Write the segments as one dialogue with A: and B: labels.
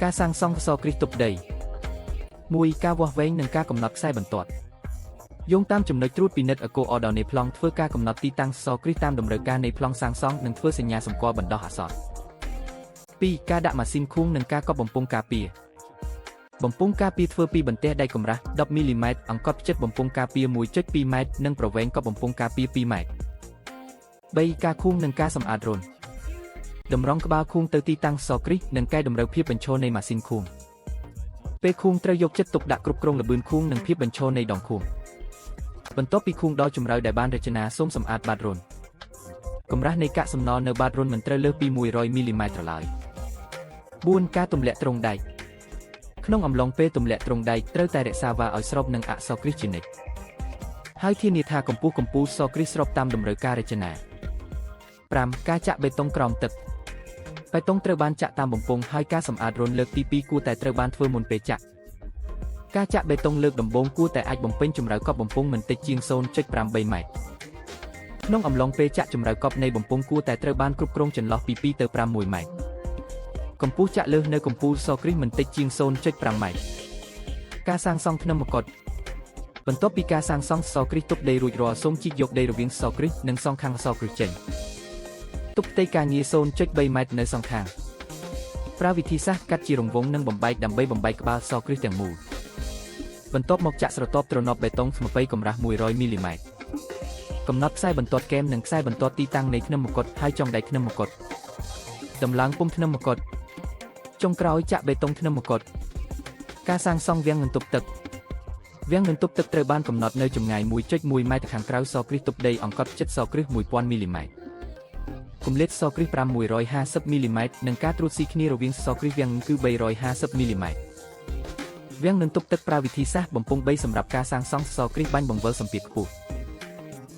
A: ការសាងសង់សសរគ្រីសទប់ដី1ការវាស់វែងនិងការកំណត់ខ្សែបន្ទាត់យោងតាមចំណុចត្រួតពិនិត្យអកូអដនៃប្លង់ធ្វើការកំណត់ទីតាំងសសរគ្រីសតាមតម្រូវការនៃប្លង់សាងសង់និងធ្វើសញ្ញាសម្គាល់បណ្ដោះអាសន្ន2ការដាក់ម៉ាស៊ីនខួងនិងការកប់បំពង់ការពារបំពង់ការពារធ្វើពីបន្ទះដែកកម្រាស់10មីលីម៉ែត្រអង្កត់ផ្ចិតបំពង់ការពារ1.2ម៉ែត្រនិងប្រវែងកប់បំពង់ការពារ2ម៉ែត្រ3ការខួងនិងការសម្អាតរន្ធតម្រង់ក្បាលខួងទៅទីតាំងសសរគ្រីសនិងកែតម្រូវភាពបញ្ឈរនៃម៉ាស៊ីនខួងពេលខួងត្រូវយកចិត្តទុកដាក់គ្រប់គ្រងល្បឿនខួងនិងភាពបញ្ឈរនៃដងខួងបន្ទាប់ពីខួងដល់ជម្រៅដែលបានរចនាសូមសម្អាតបាតរន្ធកម្រាស់នៃកាកសំណល់នៅបាតរន្ធមិនត្រូវលើសពី100មីលីម៉ែត្រឡើយ4ការទម្លាក់ទ្រុងដែកក្នុងអំឡុងពេលទម្លាក់ទ្រុងដែកត្រូវតែរក្សាវ៉ាឲ្យស្របនឹងអក្សរគ្រីសជានិច្ចហើយធានាថាកម្ពស់កម្ពូលសគ្រីសស្របតាមតម្រូវការរចនា5ការចាក់បេតុងក្រោមទឹកបេតុងត្រូវបានចាក់តាមបំពង់ហើយការសម្អាតរន្ធលើកទី2គួរតែត្រូវបានធ្វើមុនពេលចាក់ការចាក់បេតុងលើកដំបូងគួរតែអាចបំពេញជម្រៅកប់បំពង់មិនតិចជាង0.8ម៉ែត្រក្នុងអំឡុងពេលចាក់ជម្រៅកប់នៃបំពង់គួរតែត្រូវបានគ្រប់គ្រងចន្លោះពី2ទៅ6ម៉ែត្រកម្ពស់ចាក់លើសនៅកម្ពូលសគ្រីសមិនតិចជាង0.5ម៉ែត្រការសាងសង់ធ្នឹមមកុដបន្ទាប់ពីការសាងសង់សគ្រីសទប់ដីរួចរាល់សូមជីកយកដីរវាងសគ្រីសនិងសងខាងសគ្រីសចេញទុកផ្ទៃការងារ0.3ម៉ែត្រនៅសងខាងប្រើវិធីសាស្ត្រកាត់ជារង្វង់និងបំបែកដើម្បីបំបែកក្បាលសគ្រីសទាំងមូលបន្ទាប់មកចាក់ស្រទាប់ទ្រនាប់បេតុងស្មពៃកម្រាស់100មីលីម៉ែត្រកំណត់ខ្សែបន្ទាត់គែមនិងខ្សែបន្ទាត់ទីតាំងនៃធ្នឹមមកុដហើយចងដែកធ្នឹមមកុដដំឡើងពុម្ពធ្នឹមមកុដចុងក្រោយចាក់បេតុងធ្នឹមមកុដការសាងសង់វាំងបន្ទប់ទឹកវាំងបន្ទប់ទឹកត្រូវបានកំណត់នៅចម្ងាយ1.1ម៉ែត្រខាងក្រៅសគ្រីសទប់ដីអង្កត់ផ្ចិតសគ្រីស1000មីលីម៉ែត្រគម្លាតសគ្រីស550មីលីម៉ែត្រនិងការត្រួតស៊ីគ្នារវាងសគ្រីសវាំងគឺ350មីលីម៉ែត្រវាំងនឹងទប់ទឹកប្រើវិធីសាស្ត្របំពង់3សម្រាប់ការសាងសង់សសរគ្រីសបាញ់បង្វិលសម្ពាធខ្ពស់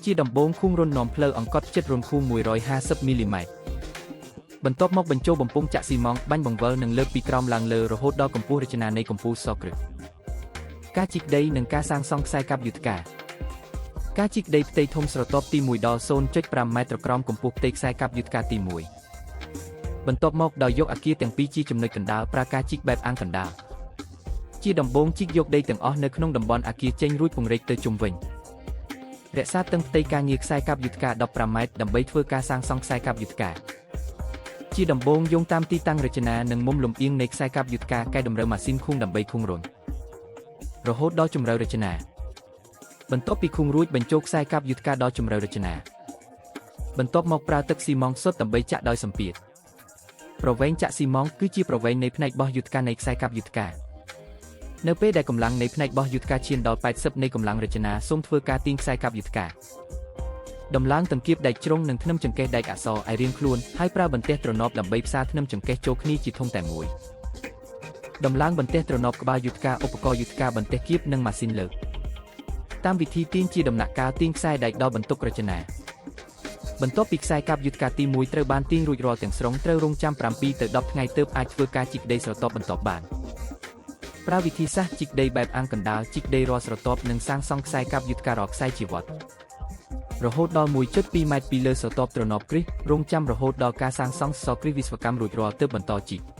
A: ជាដំបូងខួងរន្ធនាំផ្លូវអង្កត់ផ្ចិតរន្ធខួង150មីលីម៉ែត្របន្ទាប់មកបញ្ចូលបំពង់ចាក់ស៊ីម៉ងត៍បាញ់បង្វិលនិងលើកពីក្រោមឡើងលើរហូតដល់កម្ពស់រចនានៃកម្ពូលសគ្រីសការជីកដីនិងការសាងសង់ខ្សែកាបយុទ្ធការការជីកដីផ្ទៃធំស្រទាប់ទី1ដល់0.5ម៉ែត្រក្រោមកម្ពស់ផ្ទៃខ្សែកាបយុទ្ធការទី1បន្ទាប់មកដោយយកអគារទាំងពីរជាចំណុចកណ្ដាលប្រើការជីកបែបអាងកណ្ដាលជាដំបូងជីកយកដីទាំងអស់នៅក្នុងតំបន់អគារចេញរួចពង្រីកទៅជុំវិញរក្សាតឹងផ្ទៃការងារខ្សែកាបយុទ្ធការ15ម៉ែត្រដើម្បីធ្វើការសាងសង់ខ្សែកាបយុទ្ធការជាដំបូងយោងតាមទីតាំងរចនានិងមុំលំអៀងនៃខ្សែកាបយុទ្ធការកែតម្រូវម៉ាស៊ីនខួងដើម្បីខួងរន្ធរហូតដល់ជម្រៅរចនាបន្ទាប់ពីខួងរួចបញ្ចូលខ្សែកាបយុទ្ធការដល់ជម្រៅរចនាបន្ទាប់មកប្រើទឹកស៊ីម៉ងត៍សុទ្ធដើម្បីចាក់ដោយសម្ពាធប្រវែងចាក់ស៊ីម៉ងត៍គឺជាប្រវែងនៃផ្នែកបោះយុទ្ធការនៃខ្សែកាបយុទ្ធការនៅពេលដែលកម្លាំងនៃផ្នែកបោះយុទ្ធការឈានដល់80នៃកម្លាំងរចនាសូមធ្វើការទាញខ្សែកាបយុទ្ធការដំឡើងតង្កៀបដែកជ្រុងនិងធ្នឹមចង្កេះដែកអក្សរឲ្យរៀងខ្លួនហើយប្រើបន្ទះទ្រនាប់ដើម្បីផ្សារធ្នឹមចង្កេះចូលគ្នាជាធុងតែមួយដំឡើងបន្ទះទ្រនាប់ក្បាលយុទ្ធការឧបករណ៍យុទ្ធការបន្ទះគៀបនិងម៉ាស៊ីនលើកតាមវិធីទាញជាដំណាក់កាលទាញខ្សែដែកដល់បន្ទុករចនាបន្ទាប់ពីខ្សែកាបយុទ្ធការទី1ត្រូវបានទាញរួចរាល់ទាំងស្រុងត្រូវរងចាំ7ទៅ10ថ្ងៃទើបអាចធ្វើការជីកដីស្រទាប់បន្ទាប់បានប្រើវិធីសាស្ត្រជីកដីបែបអាងកណ្ដាលជីកដីរាល់ស្រទាប់និងសាងសង់ខ្សែកាបយុទ្ធការរាល់ខ្សែជីវត្តរហូតដល់1.2ម៉ែត្រពីលើស្រទាប់ទ្រនាប់គ្រីសរងចាំរហូតដល់ការសាងសង់សសរគ្រីសវិស្វកម្មរួចរាល់ទើបបន្តជីក។